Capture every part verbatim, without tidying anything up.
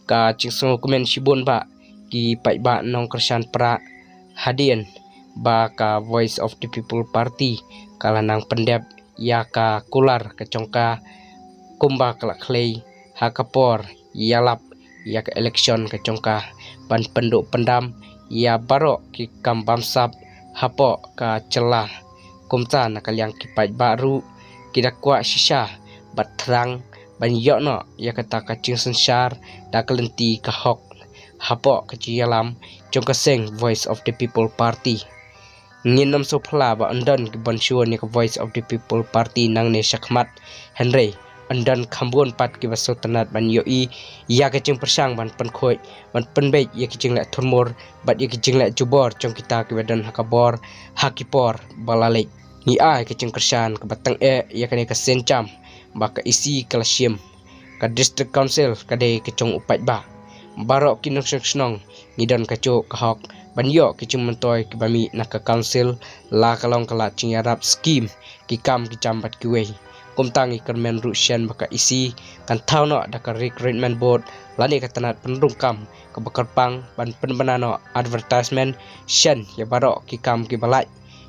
Ka jingsngewkmen shibun ba ki paidbah nongkyrshan Prah hadien ba ka Voice of the People Party ka la nang pyndep ïa ka kular ka jong ka kumba ka la khlei ha ka por ïalap ïa ka election ka jong ka ban pynduh pyndam ïa baroh ki kam bamsap hapoh ka jylla. Kumta na ka liang ki paidbah ruh ki da kwah shisha bad thrang ban ïoh noh ïa kata ka jingsynshar da ka lynti ka hok hapoh ka jingïalam jong ka seng Voice of the People Party. Ngin ym sngewphylla ba yn don ki ban shun ïa ka Voice of the People Party nangne shakhmat, hynrei yn don kham bun pat ki ba sngewtynnat ban ïohi ïa ka jingpyrshang ban pynkhuid ban pynbeit ïa ki jingleh thurmur bad ïa ki jingleh jubor jong kita ki ba don ha ka bor ha ki por ba la leit. Ngi ai ka jingkyrshan kaba tang eh ïa kane ka sienjam ba ka EC ka la shim ka District Council ka dei ka jong u paidbah. Baroh ki nongshong shnong ngi don ka juk ka hok ban ïoh ki jingmyntoi kiba mih na ka Council, la ka long ka lad jingïarap skim, ki kam ki jam bad kiwei. Kumta ngi kyrmen ruh shen ba ka EC kan thaw noh da ka Recruitment Board lane ka tnat pynrung kam kaba kyrpang ban pynbna noh advertisement shen ïa baroh ki kam kiba lait.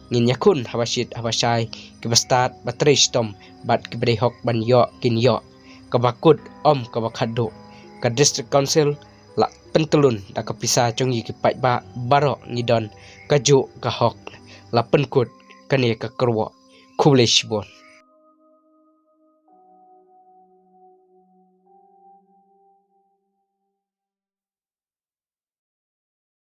Ngin ïakhun haba shit haba shai, kiba stad ba trei shitom bad kiba dei hok ban ïoh kin ïoh. Kaba kut ym kaba khatduh. Ka District Council la pyntyllun da ka pisa jong ngi ki paidbah baroh ngi don ka juk ka hok. La pynkut kane ka kyrwoh. Khublei shibun.